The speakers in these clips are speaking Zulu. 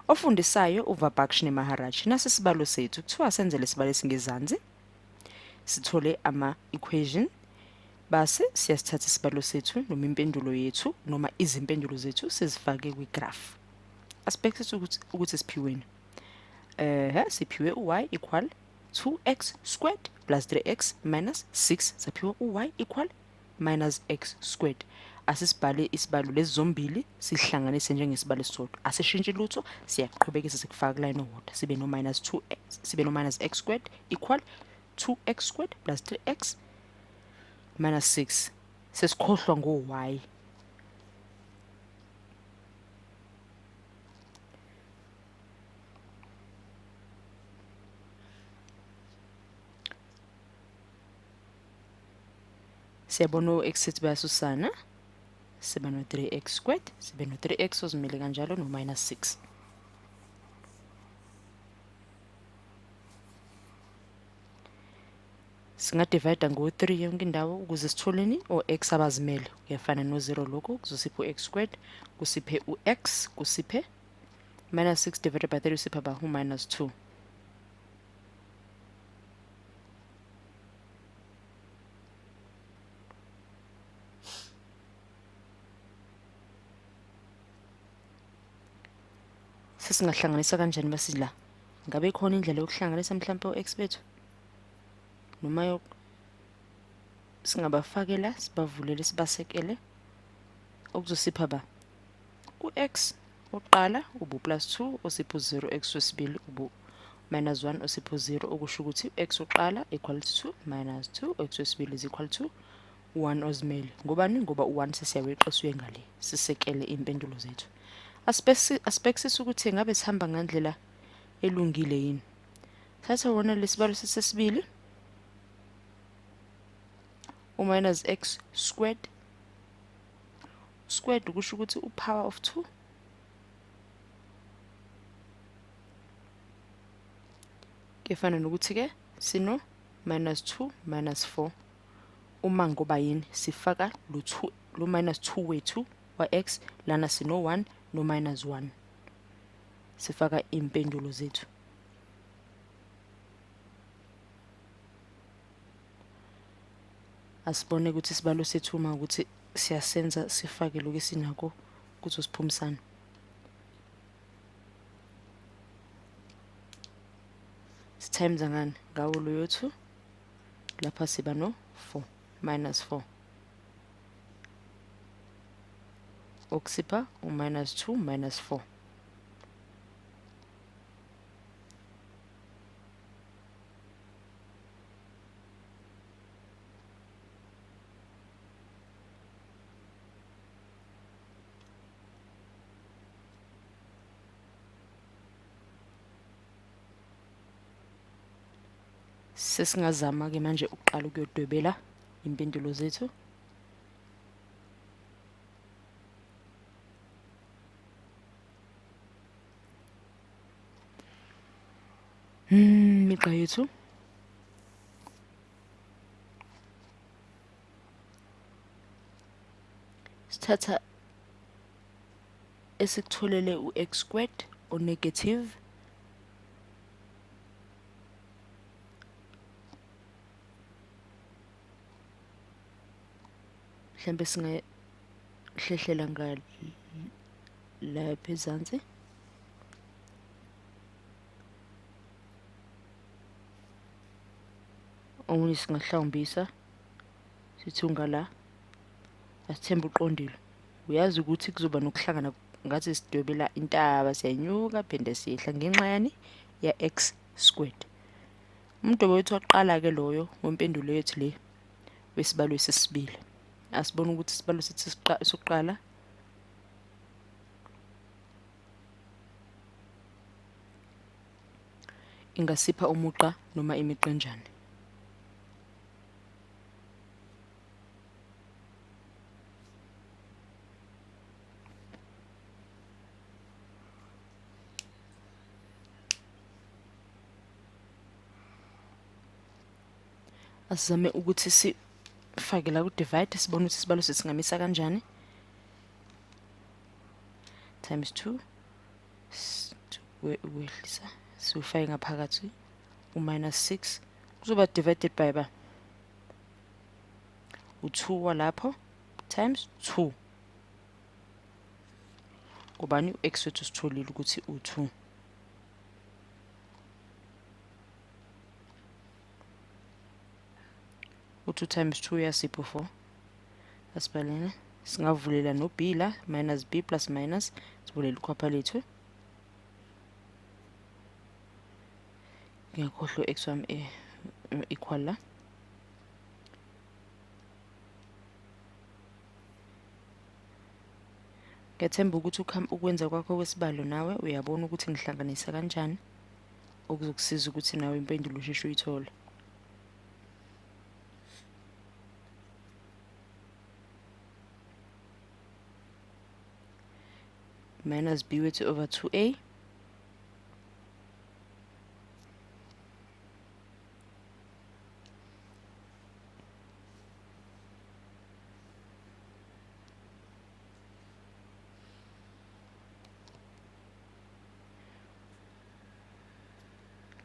Ofundisayo uVabakshni Maharaj. Nasi isibalo sethu, kuthiwa senze lesibalo esingezansi, sithole ama-equation, base siyasithatha isibalo sethu noma impendulo yethu noma izimpendulo zethu sizifake kwi-graph. Asibhekisise ukuthi siphiweni. Siphiwe u-y equal 2x squared plus 3x minus 6, saphiwa u-y equal minus x squared. Asisibhale isibalo lezi zombili sihlanganise njengesibalo esisodwa. Asishintshi lutho, siyaqhubekisa sikufaka kuline owodwa. Sibe no minus 2x, sibe no minus x squared equal 2x squared plus 3x minus 6. Sesikhohlwa ngo-y. Siyabona o-x sethu bayasusana, siba no-3x squared, sibe no-3x ozimele kanjalo no-minus 6. Singadivida ngo-3 yonke indawo ukuze sitholeni o-x abazimele. Kuyafana no-0 lokho, kuzosipha u-x squared, kusiphe u-x, kusiphe minus 6 divided by 3 usipha ba u-minus 2. Sesingahlanganisa kanjani masila? Ngabe ikhona indlela yokuhlanganisa mhlampe o-x bethu? Noma singabafakela, sibavulele, sibasekele, okuzosipha ba u-x oqala ubu plus 2 osipha u-0, x wesibili ubu minus 1 osipha u-0, okusho ukuthi x oqala equal to minus 2, x wesibili is equal to 1 ozimele. Ngobani? Ngoba u-1 sesiyaweqisa uye ngale, sisekele impendulo zethu. Asibhekisise ukuthi ngabe sihamba ngandlela elungile yini. Thatha wona lesibalo sesibili, u-minus x squared, squared kusho ukuthi u-power of 2, kuyafana nokuthi-ke sino minus 2 minus 4. Uma ngoba yini sifaka lo 2, lo minus 2 wethu wa x, lana sino 1 no minus 1, sifaka impendulo zethu. Asibone ukuthi isibalo sethu uma ukuthi siyasenza sifake lokhu esinako kuzosiphumisana. Sitimes ngani? Ngawo loyo 2, lapha siba no 4 minus 4, okusipha u-minus 2 minus 4. Sesingazama ke manje ukuqala ukuyodwebela impendulo zethu. Migqa yethu. Sithatha esikutholele u-x squared o negative mhlambe singahlehlela nga lapha ezansi. Omunye singahlawumbisa sithi ungala, asithembe uqondile. Uyazi ukuthi kuzoba nokuhlangana, ngathi sidwebela intaba, siyanyuka phinde siyehla ngenxa yani ya x squared. Umdwebo wethu waqala ke loyo wempendulo yethu le wesibalo sesibili. Asibone ukuthi isibalo sethu sokuqala ingasipha umugqa noma imigqa enjani. Asizame ukuthi sifake la ku-divide, sibone ukuthi isibalo sesingamisa kanjani. Times 2, Ukwehlisa siwufake ngaphakathi u-minus 6 kuzoba divided by ba u-2 walapho times 2. Kubani u-x wethu sitholile ukuthi u-2. U-2 times 2 uyasipha u-4. Asibalene singavulela no b la, minus b plus minus, sivulela ikhwapha lethu. Ngiyakhohlwa x wami equal la. Ngiyathemba ukuthi ukwenza kwakho kwesibalo nawe uyabona ukuthi ngihlanganisa kanjani, okuzokusiza ukuthi nawe impendulo usheshe uyithole. Minus b wethu over 2a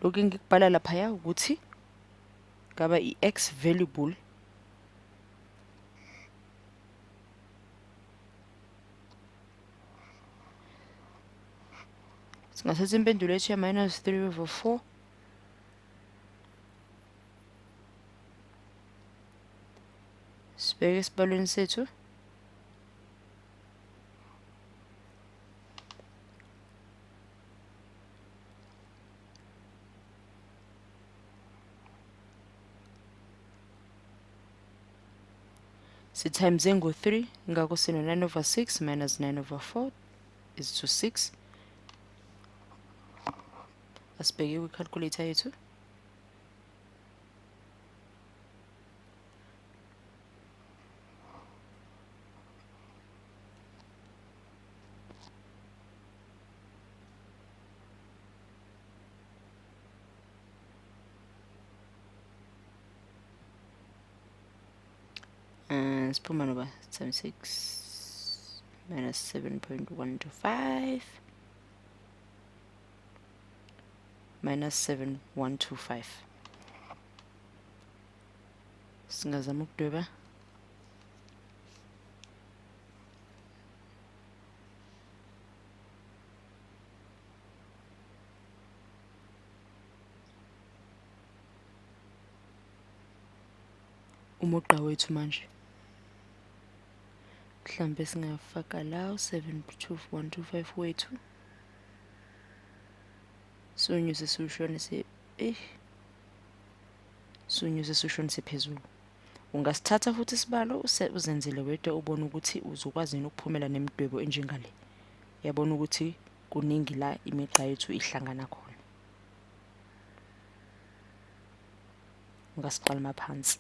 lokhu engikubhala laphaya ukuthi ngaba i-x valuable singathatha impendulo yethu ya minus 3 over 4 sibheke esibalweni sethu. Si times ngo-3, ngakho sino 9 over 6 minus 9 over 4 is to 6. Asibheke kwi-calculator yethu. Siphuma noba 76 minus 7.125 minus 7125. Singazama ukudweba umugqa wethu manje. Mhlambe singafaka la 72125 wethu, siwunyuse siwushonise, siwunyuse siwushonise phezulu. Ungasithatha futhi isibalo uzenzele wedwa, ubone ukuthi uzokwazi yini ukuphumela nemidwebo enjengale. Uyabona ukuthi kuningi la imigqa yethu ihlangana khona. Ungasiqala maphansi.